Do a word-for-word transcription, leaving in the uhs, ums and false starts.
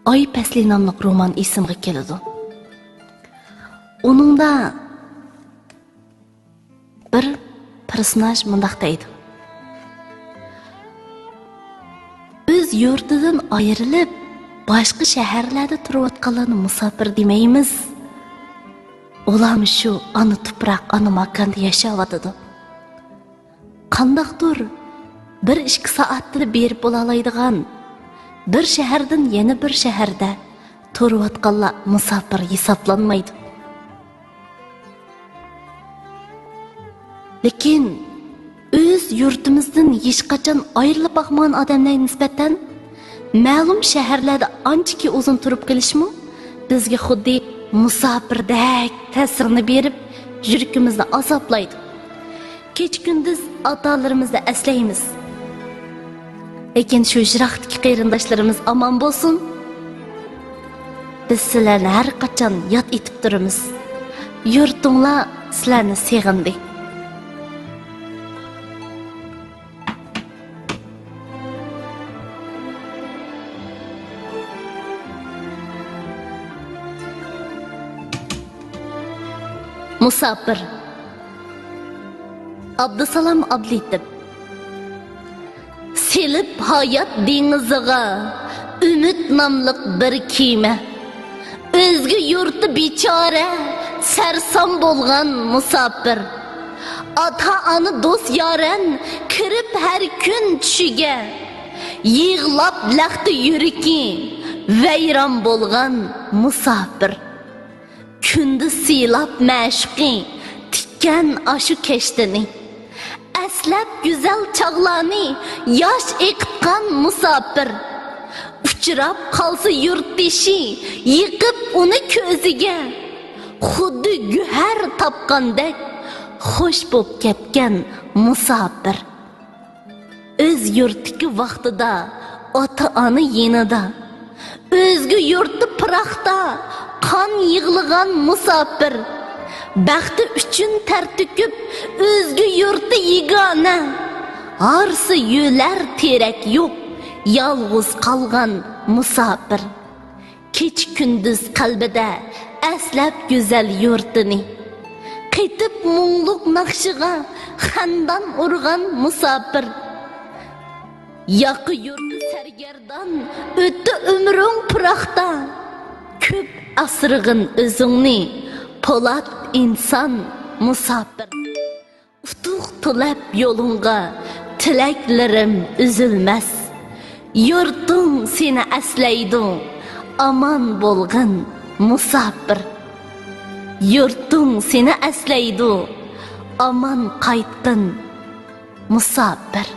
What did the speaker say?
ئاي پەسلى ناملىق رومان ئېسىمگە كېلىدۇ. ئۇنىڭدا بىر پېرسوناژ مۇنداق دەيدۇ: «ئۆز يۇرتىدىن ئايرىلىپ، باشقا شەھەرلەردە تۇرۇۋاتقانلارنى مۇساپىر دېمەيمىز. ئۇلارمۇ شۇ ئانا تۇپراق، ئانا ماكاندا ياشاۋاتىدۇ. قانداقتۇر بىر ئىككى سائەتتىلا بېرىپ بولالايدىغان، بىر شەھەردىن يەنە بىر شەھەردە تۇرۇۋاتقانلار مۇساپىر ھېسابلانمايدۇ.» لېكىن ئۆز يۇرتىمىزدىن ھېچقاچان ئايرىلىپ باقمىغان ئادەملەرگە نىسبەتەن، مەلۇم شەھەرلەردە ئانچىكى ئۇزۇن تۇرۇپ قېلىشمۇ بىزگە خۇددى مۇساپىردەك تەسىرنى بېرىپ، يۈرىكىمىزنى ئازابلايدۇ. كېچە-كۈندۈز ئاتالىرىمىزنى ئەسلەيمىز. لېكىن شۇ يىراقتىكى قېرىنداشلىرىمىز ئامان بولسۇن. بىز سىلەرنى ھەر قاچان ياد ئېتىپ تۇرىمىز. يۇرتۇڭلار سىلەرنى سېغىندى. مۇساپىر. ئابدۇسالام ئابلىتىپ. سېلىپ ھايات دېڭىزىغا ئۈمىد ناملىق بىر كېمە. ئۆزگە يۇرتتا بىچارە، سەرسان بولغان مۇساپىر. ئاتا-ئانا، دوست-يارەن كىرىپ ھەر كۈن چۈشىگە، يىغلاپ لەختە يۈرىكى، ۋەيران بولغان مۇساپىر. كۈندە سىلاپ مەشۇقى تىككەن ئاشۇ كەشتىنى، ئەسلەپ گۈزەل چاغلارنى ياش ئېقىتقان مۇساپىر. ئۇچراپ قالسا يۇرتدىشى، يېقىپ ئۇنى كۆزىگە، خۇددى گۆھەر تاپقاندەك خۇش بوپ كەتكەن مۇساپىر. ئۆز يۇرتتىكى ۋاقتىدا ئاتا-ئانا يېنىدا، ئۆزگە يۇرتتا پىراقتا قان يىغلىغان مۇساپىر. بەختى ئۈچۈن تەر تۆكۈپ، ئۆزگە يۇرتتا يېگانە، ھارسا يۆلەر تېرەك يوق، يالغۇز قالغان مۇساپىر. كېچە-كۈندۈز قەلبىدە ئەسلەپ گۈزەل يۇرتىنى، قېتىپ مۇڭلۇق ناخشىغا خەندان ئۇرغان مۇساپىر. ياقا يۇرتى سەرگەردان، ئۆتتى ئۆمرۈڭ پىراقتا، كۆپ ئاسرىغىن ئۆزۈڭنى، پولات ئىنسان مۇساپىر. ئۇتۇق تىلەپ يولۇڭغا، تىلەكلىرىم ئۈزۈلمەس. يۇرتۇڭ سېنى ئەسلەيدۇ، ئامان بولغىن مۇساپىر. يۇرتۇڭ سېنى ئەسلەيدۇ، ئامان قايتقىن مۇساپىر.